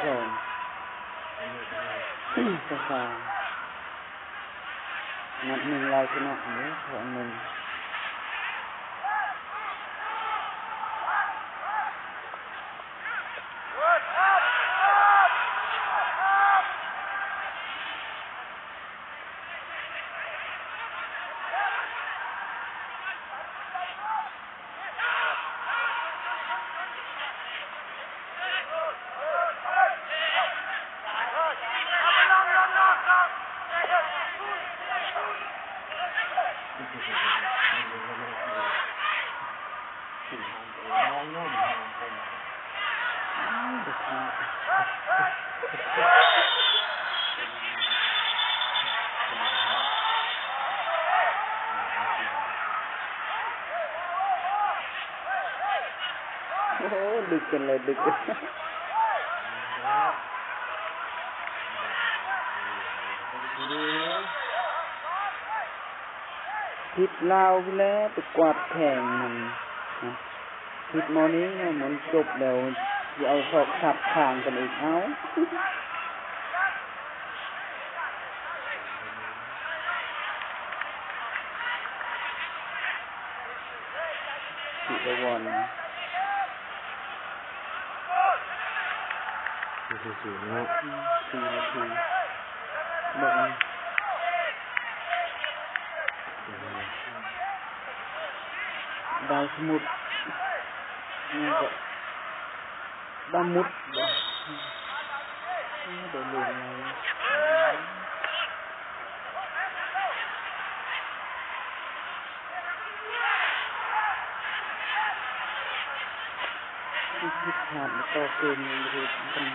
ສອງ ສອງ ນັດໜຶ່ງລາວຊະນະເດ້ ສອງໜຶ່ງ. ໂອ້ ດຶກກັນແລ້ວ ດຶກກັນ. ຜິດລາວພຸ້ນແຫຼະ ໄປກວາດແຂ່ງນັ້ນ ຜິດໝໍນີ້ ມັນຈົບແລ້ວ ຊິເອົາສອກສັບຂ້າງກັນອີກ ເອົ້າ. ສິລະວັນ ສີ່ນາທີເນາະ ສີ່ນາທີ ເບິ່ງ ດາວສະໝຸດ ດາວໝຸດ ໂອ້ ໄດ້ເລື່ອງແລ້ວ. ຜິດພາດ ຕໍ່ເກມຍັງບໍ່ຖືກກັນ.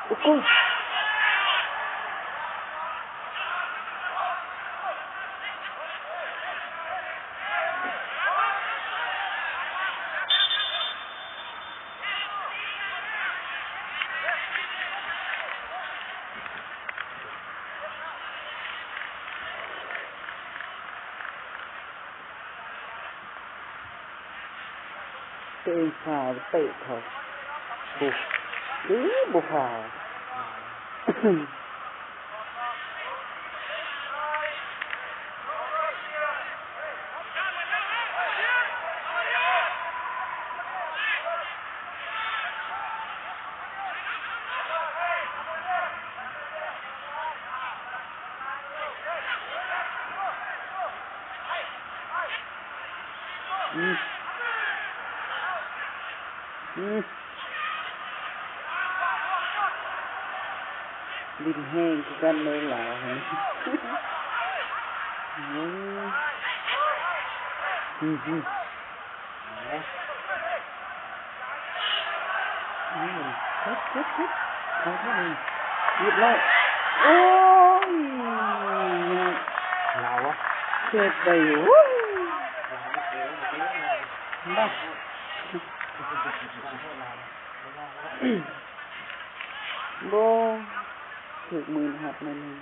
ໂອ້ໂຫ ໂຕເອງຟາວເຕະເຂົາ ໂອ້ ຫຼືບໍ່ຟາວ. ອືມ ອືມ ຫຼິ້ນແຮງຄືກັນເລີຍລາວຫັ້ນ ອືມ ອືມ. ອືມ ເຮັດ ເຮັດ ເຮັດ ເອົາເທົ່ານີ້ ຮຽບຮ້ອຍ. ໂອ້ຍ ລາວວະ ເຮັດໄດ້ຢູ່ ເຫັນບໍ່ ບໍ່ ຖືກມືນຮັບໜ້ອຍໜຶ່ງ.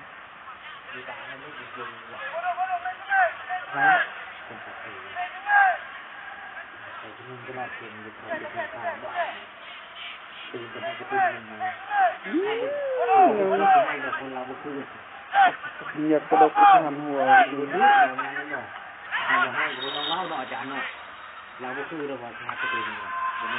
ຢາກກະດົກກະດານຫົວ ລາວບໍ່ຄືດອກວ່າຊິຮັບປະຕູນີ້ ບໍ່ແມ່ນ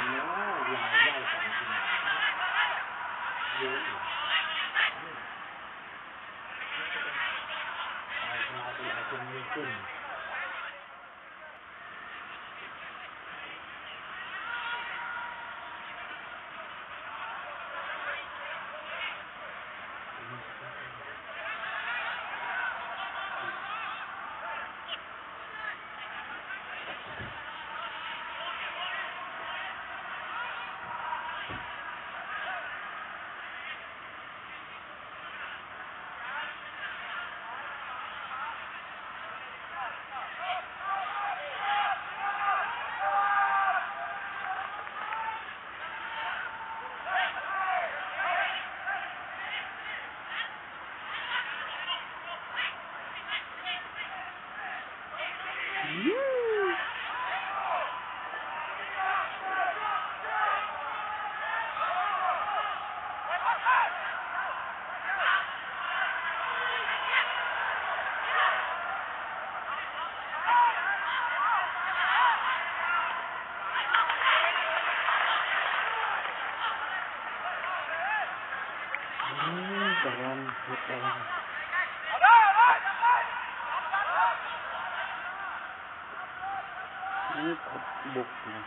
ອືມ ກະວ່າເຮັດໄດ້ ນີ້ຄົບບຸກນະ.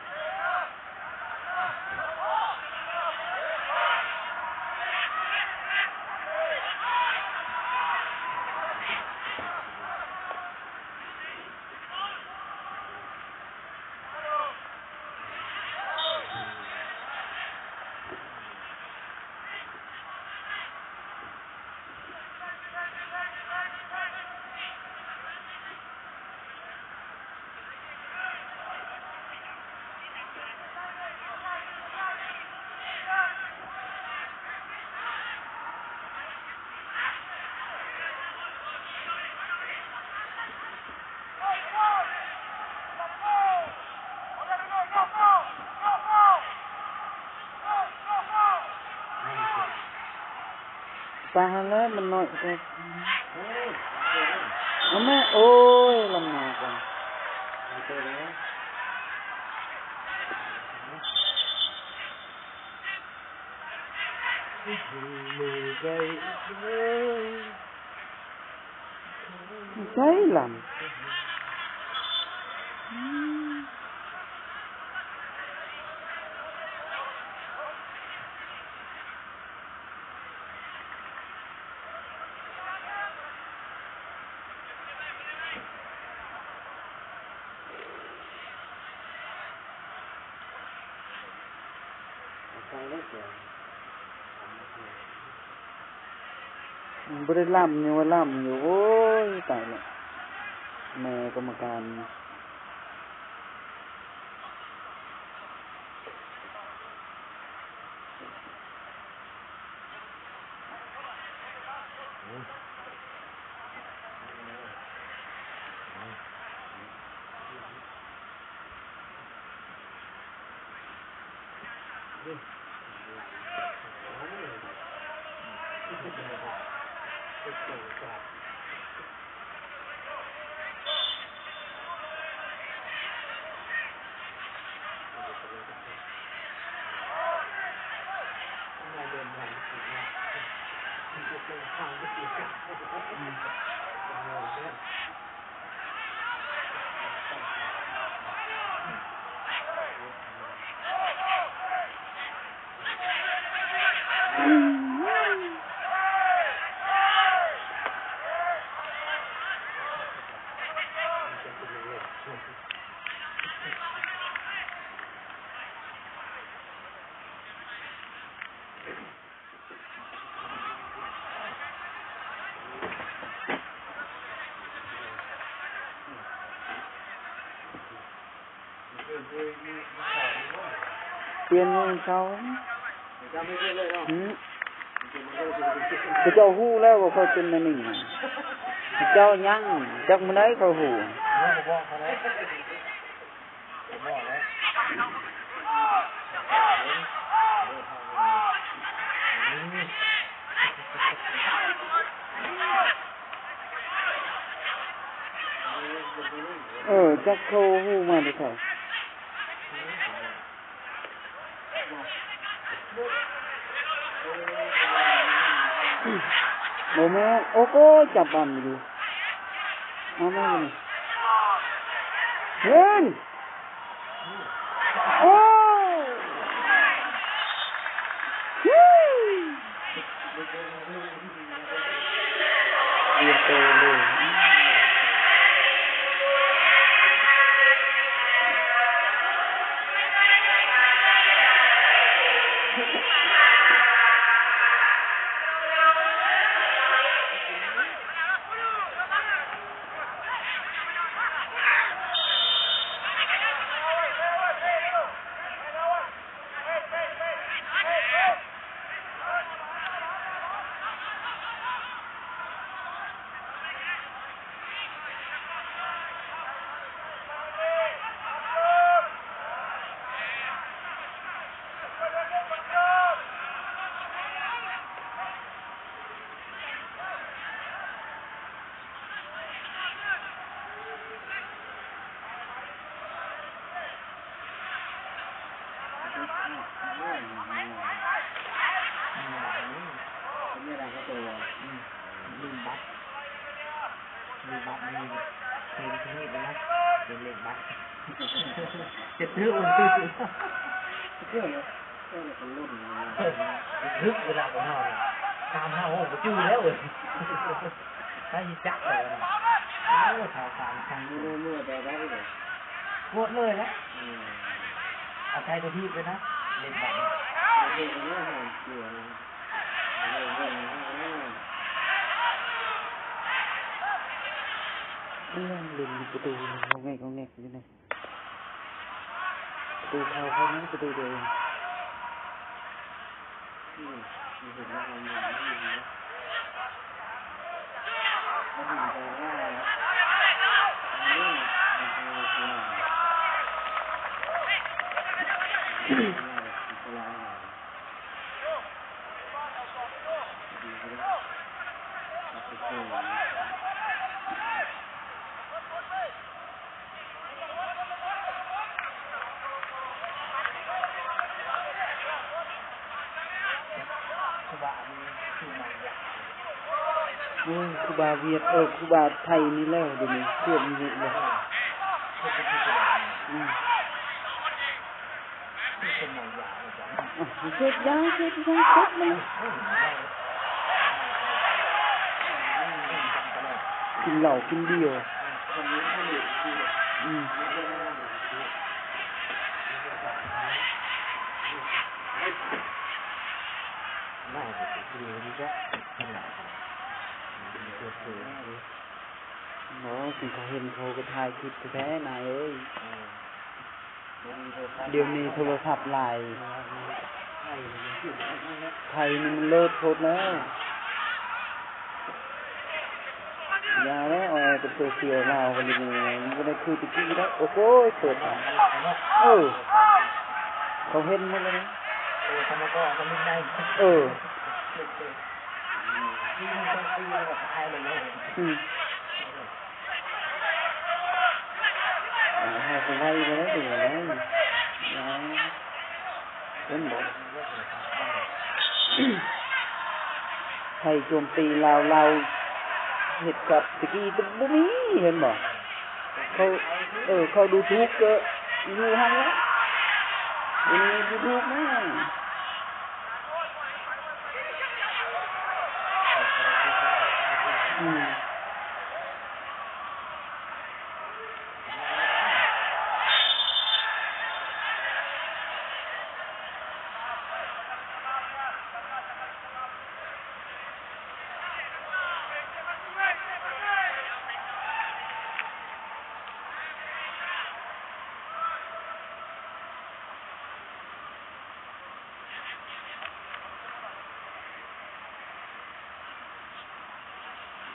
ປະຫັ້ນແຫຼະ ມັນນ້ອຍແຕ່ ເອົາແມ່ ໂອ້ຍ ລຳໜ້າກ່ອນ. ໃຈລຳ. ບໍ່ໄດ້ລຳ ຍັງວ່າລຳຢູ່. ໂອ້ຍ ຕາຍແລ້ວ ແມ່ກຳມະການ. ປ່ຽນມື້ເຊົ້າ. ຫືມ ເຂົາເຈົ້າຮູ້ແລ້ວວ່າຂ້ອຍເປັນແນວນີ້. ເຂົາເຈົ້າຍັງ ຈັກມື້ໃດຂ້ອຍຮູ້. ເອີ ຈັກເຂົາຮູ້ມາແຕ່ໃສ. ບໍ່ແມ່ນ ໂອ້ໂກ ຈັບອັນຢູ່. ເອົາມານີ້ ເຫັນ ໂອ້ ຮຽບຮ້ອຍເລີຍ. ເປັນແນວໃດເຂົາເຈົ້າວ່າ ອືມ ລືມບັດ ລືມບັດນີ້ ເປັນຊະນິດແລ້ວນະ ເປັນເລກບັດ ຈະຖືກມັນຖືກ ຄືເນາະ ເອີ ມັນກໍລຸ້ນນະ ຖືກເວລາຂອງເຮົານະ ຕາມເຮົາບໍ່ຈື່ແລ້ວເວີຍ ໃຜຊິຈັກແລ້ວນະ ໂອ້ ເທົ່າສາມ ເມື່ອຍແຕ່ໃດເລີຍ ປວດເມື່ອຍນະ ອືມ ອາໄສແຕ່ຖີບເລີຍນະ ເລກບັດນີ້ ເລກບັດນີ້ ເບິ່ງ ເບິ່ງປະຕູ ງອກແງກ ງອກແງກຢູ່ນີ້ ປະຕູເຂົ້າ ເຂົ້ານະ ປະຕູຕົວເອງ. ເອີ ຄູບາຫວຽດ ເອີ ຄູບາໄທນີ້ແລ້ວ ດຽວນີ້ຄວບມີແລ້ວ ອືມ ເສບຢາ ເສບຢາ ເສບມັນ ກິນເຫຼົ້າກິນເບຍ ອືມ ບໍ່ ຄັນເຂົາເຫັນເຂົາກໍຖ່າຍຄລິບແທ້ໆ ນາຍເອີຍ. ດຽວນີ້ໂທລະສັບຫຼາຍ ໄທນີ້ມັນເລີດໂພດແລ້ວ ຢ່າແລ້ວ ເອົາແອເປັນໂຊຊຽວລາວກັນນີ້ ມັນບໍ່ໄດ້ຄືແຕ່ກີ້ແລ້ວ ໂອ້ໂຫ ເປີດ ເອີ ເຂົາເຫັນໝົດແລ້ວນະ ເອີ ອືມ. ເຮົາກໍໄວບໍ່ໄດ້ເປັນຫຍັງ ເຫັນບໍ່ ໄທໂຈມຕີລາວ ລາວເຮັດກັບຕະກີ້ກໍບໍ່ມີ ເຫັນບໍ່ ເຂົາ ເອີ ເຂົາດູຖືກກໍຢູ່ຫັ້ນແຫຼະ ດຽວນີ້ດູຖືກແນ່. ອືມ.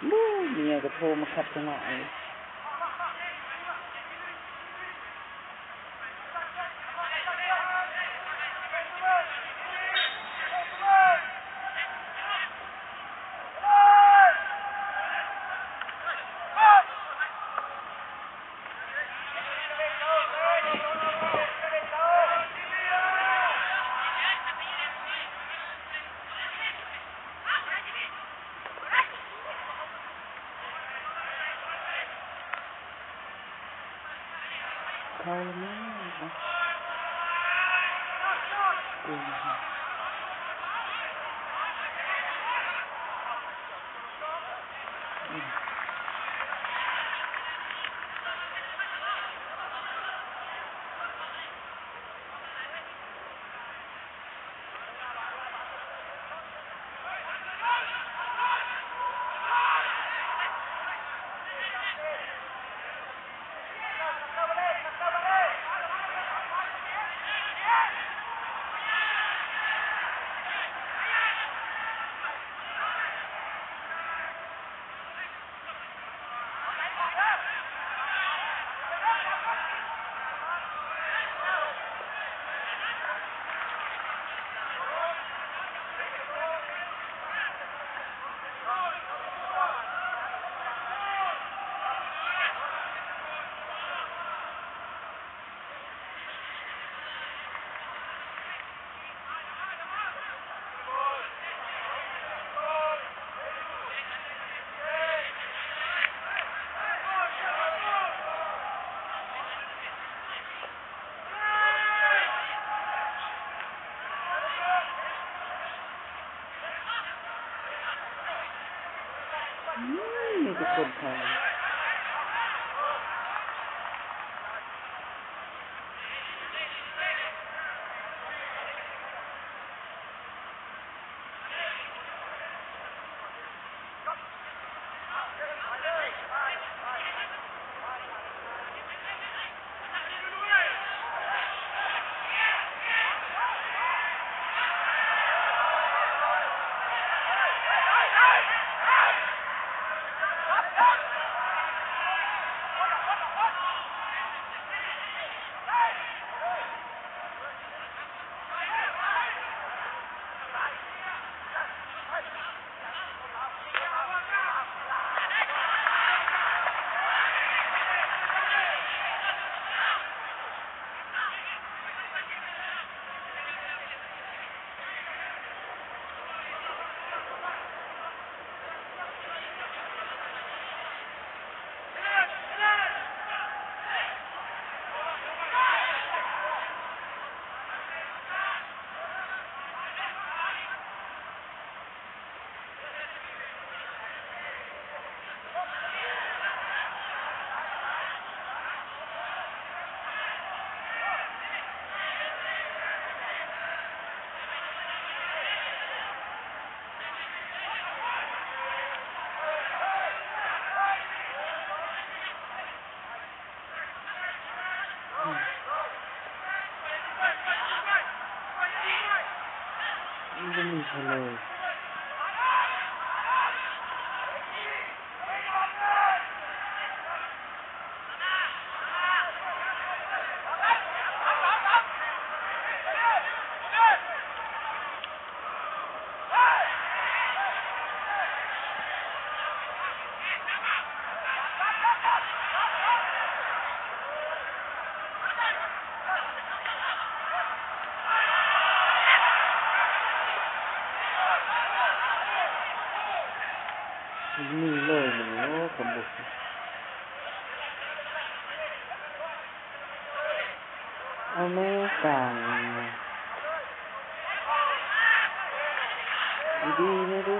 ໂອ້ ເມຍກໍໂທມາຂັດຈັງຫວະເລີຍ. ເຂົ້າແລ້ວແມ່ນບໍ່? ເກັ່ງ. ເ ທຸກຄົນໄທ. ບໍ່ມີໃຜເລີຍ. ມີເລີຍ ໂອ້ ຄຳບຸກ ເອົາແມ່ກາງ ດີໆ ແນ່ເດີ້.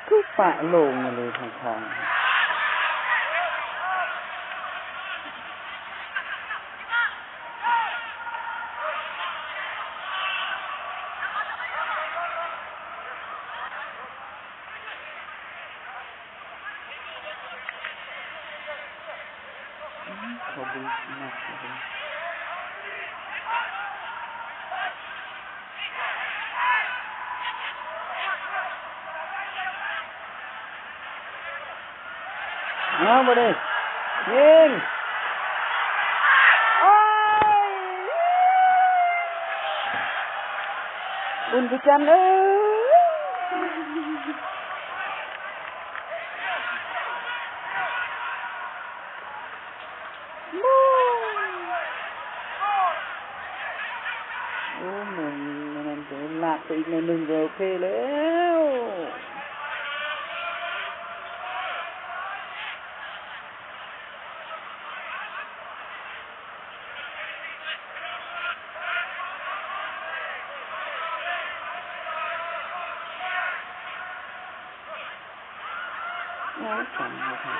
ຄືປະລົງມາເລີຍຂ້າງໆ. ອືມ ເຂົາບໍ່ມັກເລີຍ. ເອົາ ບາດນີ້ ຍິງ ໂອ້ຍ ບຸນພະຈັນເອີຍ. ໂອ້ ແມ່ນ ແມ່ນ ລາກໄປອີກໜ້ອຍໜຶ່ງກໍໂອເຄແລ້ວ. ໂອ້ຍ ຈັ່ງບໍ່ທັນ.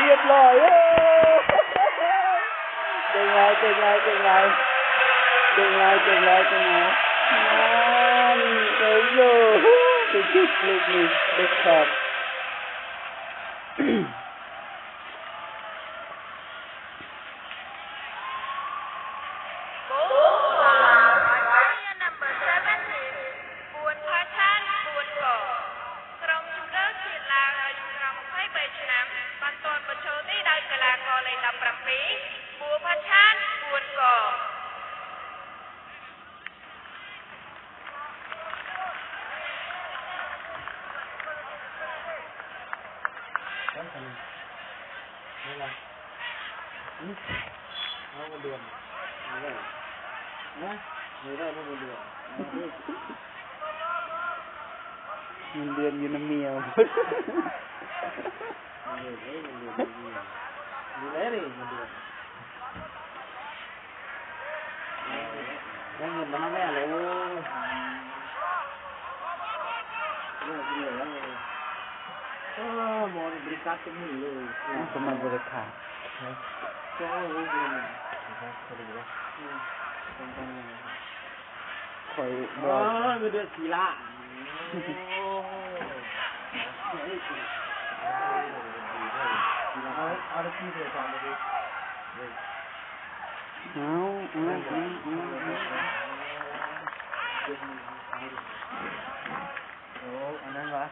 ຮຽບຮ້ອຍ ໂອ້ ເກັ່ງຫຼາຍ ເກັ່ງຫຼາຍ ເກັ່ງຫຼາຍ ເກັ່ງຫຼາຍ ເກັ່ງຫຼາຍ ເກັ່ງຫຼາຍ ນັ້ນ ໂອ້ໂຫ ໄປຈິກລູກນີ້ເດັດຂາດ. ໂກລຂອງ number seventeen ບວນພະຊານ ບວນກໍ ក្រុមជម្រើសជាតិລາວ ອາຍຸក្រោម ម្ភៃបី ឆ្នាំ បានទាន់បញ្ចូលទីដោយកីឡាករលេខ ដប់ប្រាំពីរ បួນ ផាឆាន បួນ ក. ເງິນເດືອນຢູ່ນຳເມຍ ເງິນເດືອນຢູ່ນຳເມຍ ເງິນເດືອນຢູ່ນຳເມຍ ໄດ້ເງິນມາແລ້ວ ໂອ້ຍ ເອີ ໝໍນີ້ບໍລິການທຸກມື້ເລີຍ ເອີ ສະມາບໍລິການ ໂອ້ຍ ໂອ້ຍ ໂອ້ຍ ຂ້ອຍບອກ ເງິນເດືອນສີ່ລ້ານ ເອົາ ເອົາ ເອົາ ເອົາ ເອົາ ເອົາ ເອົາ ໂອ້ ອັນນັ້ນຫວາ?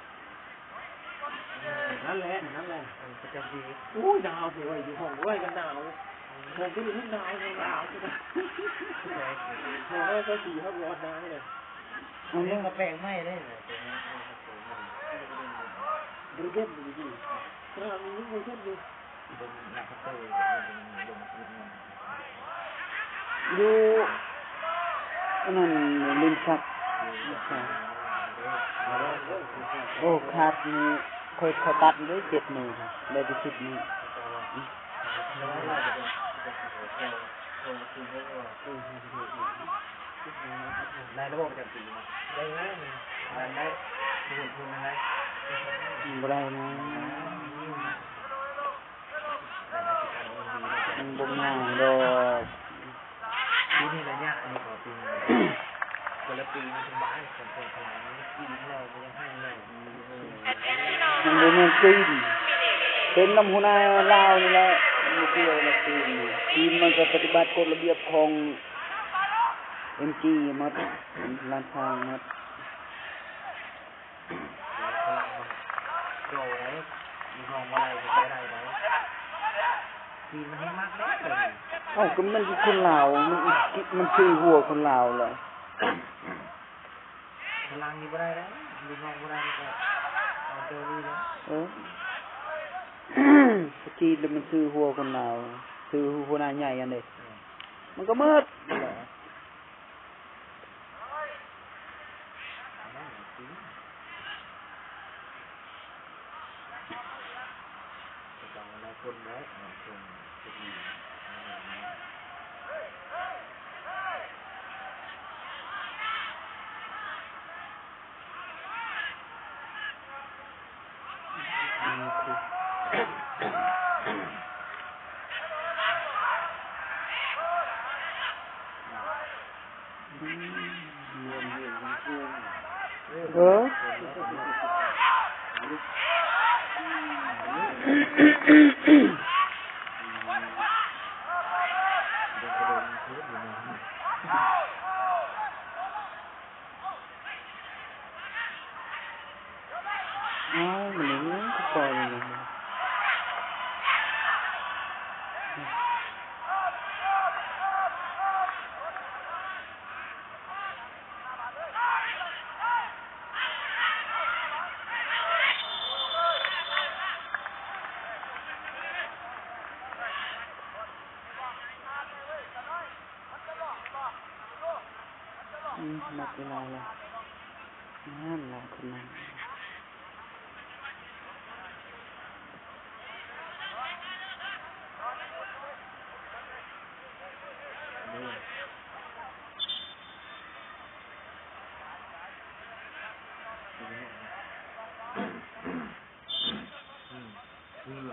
ເອີ ນັ້ນແຫຼະ ນັ້ນແຫຼະ ເອີ ປະຈຳປີ ໂອ້ຍ ໜາວແທ້ເວີຍ ຢູ່ຫ້ອງເວີຍ ກໍໜາວ ຫ້ອງຕົວນີ້ໜາວ ໜາວ ໜາວ ໂອ້ຍ ກໍສີຮັບຮ້ອນໜາວເລີຍ ອັນນີ້ກໍແປກໃໝ່ເດ້ ບໍ່ໄດ້ເກັບຢູ່ດີ ຂະໜາດນີ້ຍັງບໍ່ເກັບຢູ່. ຢູ່ອັນນັ້ນ ລິມສັກ ໂອ້ ຂາດນີ້ ຂ້ອຍ ຂ້ອຍຕັດເດ້ ເຈັດມື້ ໄດ້ແຕ່ສິບມື້ ໄດ້ລະບໍ່ປະຈຳປີ ໄດ້ງາມ ໄດ້ ບໍ່ເຫັນທຸນນະ ບໍ່ໄດ້ນະ ມັນບໍ່ງ່າຍດອກ ປີນີ້ລະຍະນີ້ ຂໍປີນີ້ ແຕ່ລະປີມັນສະບາຍ ຄົນເປັນພະລັງ ມັນກິນແລ້ວ ມັນຍັງໃຫ້ແລ້ວ ມັນບໍ່ແມ່ນຈີນ ເປັນນຳຫົວໜ້າລາວນີ້ແຫຼະ ບໍ່ກ່ຽວນຳຈີນ ຈີນມັນກໍປະຕິບັດກົດລະບຽບຂອງເອັມຈີໝົດ ລ້ານຊ້າງໝົດ. ເອົ້າ ກໍມັນຄືຄົນລາວ ມັນ ມັນຊື້ຫົວຄົນລາວແຫຼະ ຝຣັ່ງນີ້ບໍ່ໄດ້ເດ້ ລູກນ້ອງບໍ່ໄດ້ ມັນກໍເອົາເຈົ້ານີ້ແຫຼະ ເອີ ຈີນລະມັນຊື້ຫົວຄົນລາວ ຊື້ຫົວໜ້າໃຫຍ່ຫັ້ນເດ້ ມັນກໍໝົດ. ເອີ ອ້າວ ມັນນີ້ຄືປ່ອຍມັນນີ້. ອືມ ໝົດເວລາແລ້ວ ນັ້ນລະຄົນນັ້ນ. ອືມ ອືມ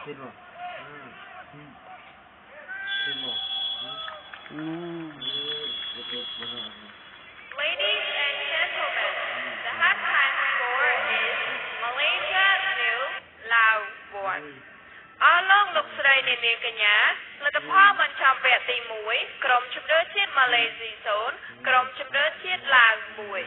ເຫັນບໍ່? ອືມ ເຫັນບໍ່? ອືມ ອືມ ເອີ ເອີ ເອີ ເອີ Ladies and gentlemen, the halftime score is Malaysia nil, Laos one. អស់ឡງលោកស្រី អ្នកនាងកញ្ញា លទ្ធផលបញ្ឆម្ភវគ្គទីមួយ ក្រុមជម្រើសជាតិម៉ាឡេស៊ី សូន្យ ក្រុមជម្រើសជាតិឡាវមួយ